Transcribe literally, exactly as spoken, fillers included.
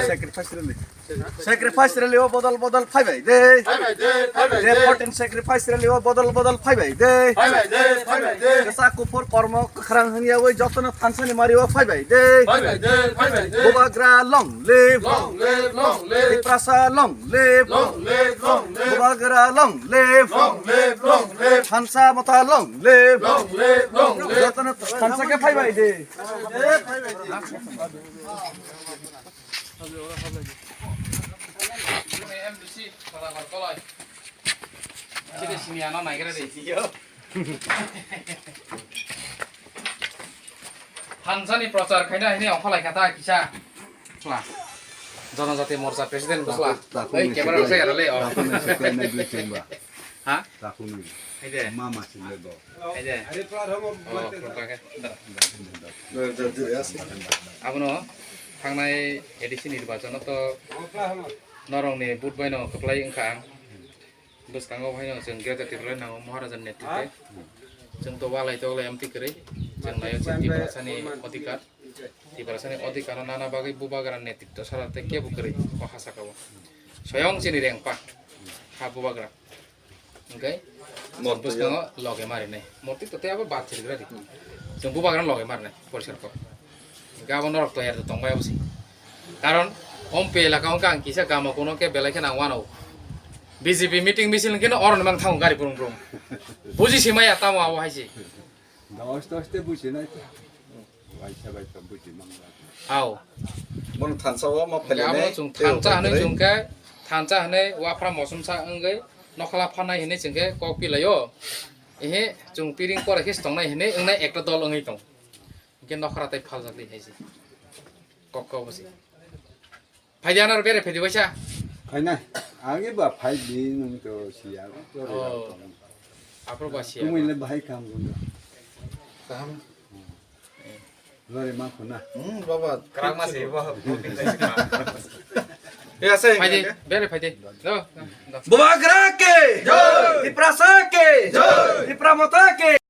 Sacrifice rally. Sacrifice rally o bodol bodol phaibai de. Phaibai de, phaibai de. Day fourteen sacrifice rally o bodol bodol phaibai de. Phaibai de, phaibai de. Kwchak kuphur kormo kwkhrang hwnyawi jotono thansani mari o phaibai de. Phaibai de, phaibai de. Bubagra long live. Long live, long live. Tiprasa long live. Long live, long live. Bubagra long live. Long live, long live. Thansa motha long live. Long live, long live. Jotono thansa khe phaibai de. Thansani prochar khaina hini ongkholai kha ta kisa. Chwla. Janajati Morcha President bwsla. Ei, camera rok sai rale, oh. Ha? Hai de. Hai de. Oh, khulka khe. Abono thangnai A D C nirbachono to norokni vote baino kwplai wngkha ang. Bwskango haino chwng Greater Tipraland nango Maharaja ni netritwe. Chwng to walai to walai amtwi kwrwi. Chwng naio chwng Tiprasani odhikar. Tiprasani odhikar no nana bagwi bubagra netritwo sara tei kebo kwrwi o ha sakao. Soyong chini rengpa ha bubagra. Hwnkhe bwskango loge marinai. Morti to tei abo bathir gra di. Chwng bubagra loge marinai porisar kok. Hwnkhe abo norok to yar tongbai abo se. Karon Ompe elaka hwnkhe ang kisa gama kuno khe belai kheno ang wano. B J P meeting misil hwnkhe no oro ni mang thango gari brum brum. Buji simaya tamo abo hai se. Dos dos te buji nai. Waisa waisa buji mang. Hao. Bono thansa o ma phai nai. Abo chung thansa hanai chung khe thansa hanai wafra mosum sa wngwi nokhala phanai hinwi chung khe kok pilaio. Ehe chung piring kora khe tongnai hinwi wngnai ekta dol wngwi tong. Hwnkhe nokra tei phaljak di hai se. Kok kok bo se. Phai di anaro bere phai di waisa. Phai na. Age ba phai di nung to siya. Oh. Apro ba siya. Tumui le bahai kam gun. Kaham. Lore ma khuna. Hmm, baba. Kerang masih, baba. Ya, saya. Phai di, bere phai di. Do, do, do. Bubagra ke. Jai. Tiprasa ke. Jai. Tipra Motha ke.